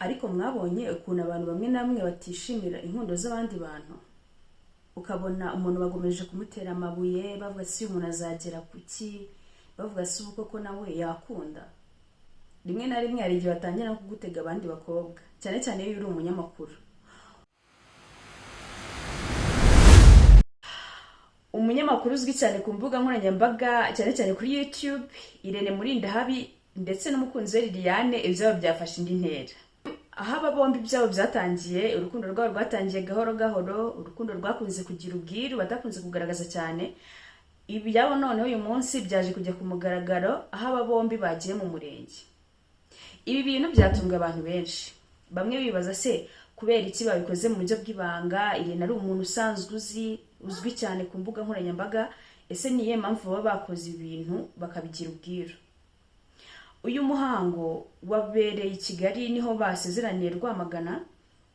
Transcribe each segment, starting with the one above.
Ariko mwabonye ukuntu abantu bamwe na bamwe batishimira inkundo z'abandi bantu, ukabona umuntu bagomeje kumutera amabuye, bavuga si umuntu azagera kuki, bavuga si ubu koko nawe yakunda. Rimwe na rimwe hari igihe batangira no kugutega abandi bakobwa, cyane cyane iyo uri umunyamakuru. Umunyamakuru uzwi cyane ku mbuga nkoranyambaga, cyane cyane kuri YouTube, Irene Murindahabi ndetse n'umukunzi we Liliane, ibyabo byafashe indi ntera. Aho aba bombi ibyabo byatangiye, urukundo rwabo rwatangiye gahoro gahoro, urukundo rwakunze kugira ubwiru batakunze kugaragaza cyane. Ibyabo noneho uyu munsi byaje kujya ku mugaragaro, aho aba bombi bagiye mu murenge. Ibi bintu byatunga abantu benshi, bamwe bibaza se kubera iki babikoze mu buryo bw'ibanga. Irene ari umuntu usanzwe uzwi cyane ku mbuga nkoranyambaga, ese ni iyihe mpamvu baba bakoze ibintu bakabigira ubwiru? Uyu muhango wabereye i Kigali, niho basezeraniye Rwamagana,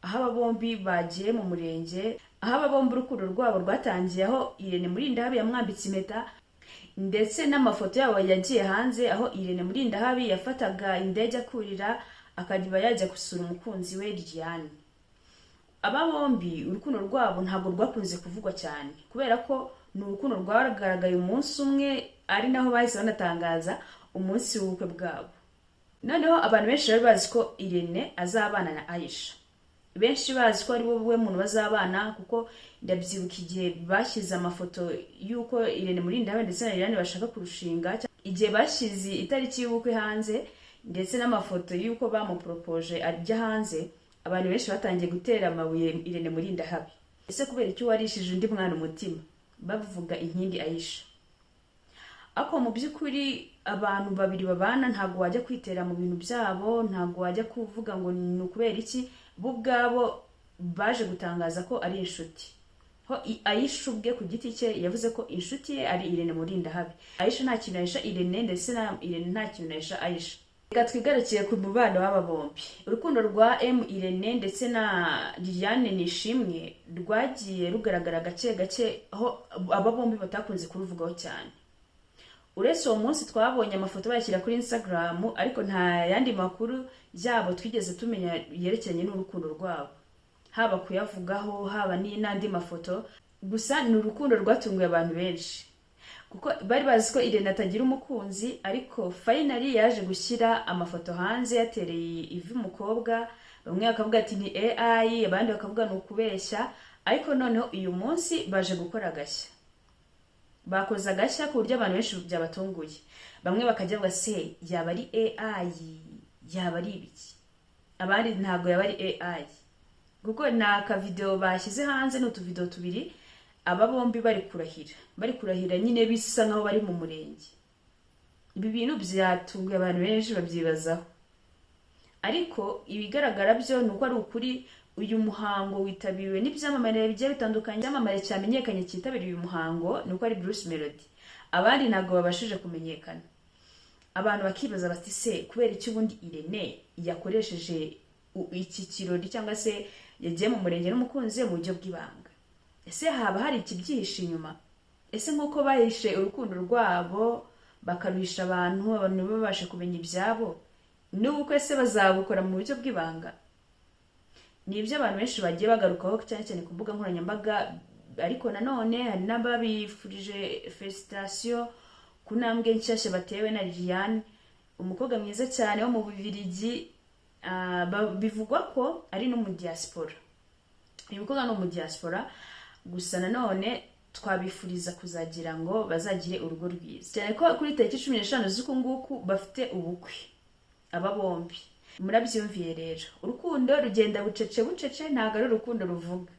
aho aba bombi bagiye mu murenge, aho aba bombi urukundo rwabo rwatangiye, aho Irene Murindahabi yamwambitse impeta, ndetse n'amafoto yabo yagiye hanze, aho Irene Murindahabi yafataga indege akurira akajya yajya gusura umukunzi we Liliane. Aba bombi urukundo rwabo ntabwo rwakunze kuvugwa cyane, kubera ko ni urukundo rwagaragaye umunsi umwe, ari naho bahise banatangaza umunsi w'ubukwe bwabo. Noneho abantu benshi bari bazi ko Irene azabana na Aisha, benshi bazi ko ari wowe muntu bazabana, kuko ndabyibuka igihe bashyize amafoto y'uko Irene Murindahabi ndetse na Liliane bashaka kurushinga, igihe bashyize itariki y'ubukwe hanze ndetse n'amafoto y'uko bamuporopoje ajya hanze, abantu benshi batangiye gutera amabuye Irene Murindahabi. Ese kubera icyo warishije undi mwana umutima, bavuga Inkindi Aisha? Ariko mu by'ukuri abantu babiri babana ntabwo wajya kwitera mu bintu byabo, ntabwo wajya kuvuga ngo ni ukubera iki. Bo ubwabo baje gutangaza ko ari inshuti. Ho Aisha ubwe ku giti cye yavuze ko inshuti ye ari Irene Murindahabi. Aisha nta kintu ahisha Irene, ndetse na Irene nta kintu ahisha Aisha. Reka twigarukiye ku mubano w'aba bombi. Urukundo rwa M Irene ndetse na Liliane Nishimwe rwagiye rugaragara gake gake, aho aba bombi batakunze kuruvugaho cyane. Uretse uwo munsi twabonye amafoto bayashyira kuri Instagram, ariko nta yandi makuru yabo twigeze tumenya yerekeranye n'urukundo rwabo, haba kuyavugaho, haba n'andi mafoto. Gusa ni urukundo rwatunguye abantu benshi, kuko bari bazi ko Irene atagira umukunzi, ariko finally yaje gushyira amafoto hanze yatereye ivi umukobwa. Bamwe bakavuga ati ni AI, abandi bakavuga ni ukubeshya, ariko noneho uyu munsi baje gukora agashya. Bakoze agashya ku buryo abantu benshi byabatunguye, bamwe bakajya bavuga se yaba ari AI, yaba ari ibiki, abandi ntabwo yaba ari AI, kuko ni akavideo bashyize hanze, ni utuvideo tubiri aba bombi bari kurahira, bari kurahira nyine bisa nkaho bari mu murenge. Ibi bintu byatunguye abantu benshi babyibazaho, ariko ibigaragara byo ni uko ari ukuri. Uyu muhango witabiriwe n'ibyamamare bigiye bitandukanye. Icyamamare cyamenyekanye cyitabiriye uyu muhango ni uko ari Bruce Melody, abandi ntabwo babashije kumenyekana. Abantu bakibaza bati se kubera iki ubundi Irene yakoresheje iki kirori, cyangwa se yagiye mu murenge n'umukunzi we mu buryo bw'ibanga? Ese haba hari ikibyihishe inyuma? Ese nk'uko bahishe urukundo rwabo bakaruhisha abantu, abantu ntibabashe kumenya ibyabo, n'ubukwe se bazabukora mu buryo bw'ibanga? Ni ibyo abantu benshi bagiye bagarukaho cyane cyane ku mbuga nkoranyambaga, ariko nanone hari n'ababifurije felicitation ku ntambwe nshyashya batewe na Liliane, umukobwa mwiza cyane wo mu Bubiligi. Bivugwa ko ari no mu diaspora. Uyu mukobwa ni umudiaspora. Gusa nanone twabifuriza kuzagira ngo bazagire urugo rwiza, cyane ko kuri tariki 15 z'uku nguku bafite ubukwe aba bombi. Murabyumviye rero, urukundo rugenda bucece bucece, ntabwo ari urukundo ruvuga.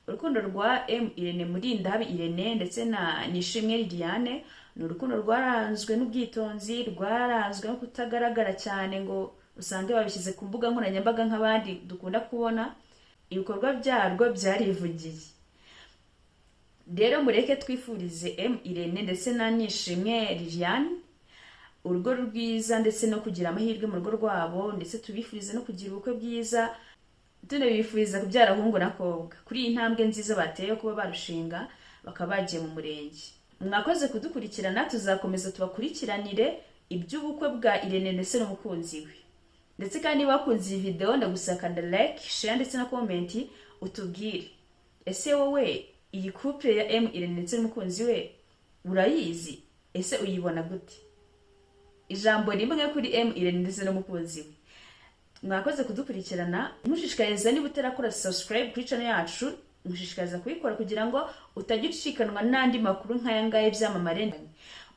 Urukundo rwa M Irene Murindahabi Irene ndetse na Nishimwe Liliane ni urukundo rwaranzwe n'ubwitonzi, rwaranzwe no kutagaragara cyane ngo usange babishyize ku mbuga nkoranyambaga nk'abandi dukunda kubona. Ibikorwa byarwo byarivugiye. Rero mureke twifurize M Irene ndetse na Nishimwe Liliane urugo rwiza ndetse no kugira amahirwe mu rugo rwabo, ndetse tubifurize no kugira ubukwe bwiza, tunabifuriza kubyara ahungu na kobwa kuri iyi ntambwe nziza bateye yo kuba barushinga bakaba bagiye mu murenge. Mwakoze kudukurikirana, tuzakomeza tubakurikiranire iby'ubukwe bwa Irene ndetse n'umukunzi we. Ndetse kandi niba wakunze iyi video, ndagusaba kanda like, share ndetse na comment, utubwire: ese wowe iyi couple ya M Irene ndetse n'umukunzi we urayizi? Ese uyibona gute? Ijambo rimwe kuri M Irene ndetse n'umukunzi we. Mwakoze kudukurikirana. Nkushishikariza, niba utarakora subscribe kuri channel yacu, nkushishikariza kuyikora kugira ngo utajya ucikanwa n'andi makuru nk'aya ngaya y'ibyamamare.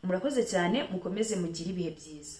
Murakoze cyane, mukomeze mugire ibihe byiza.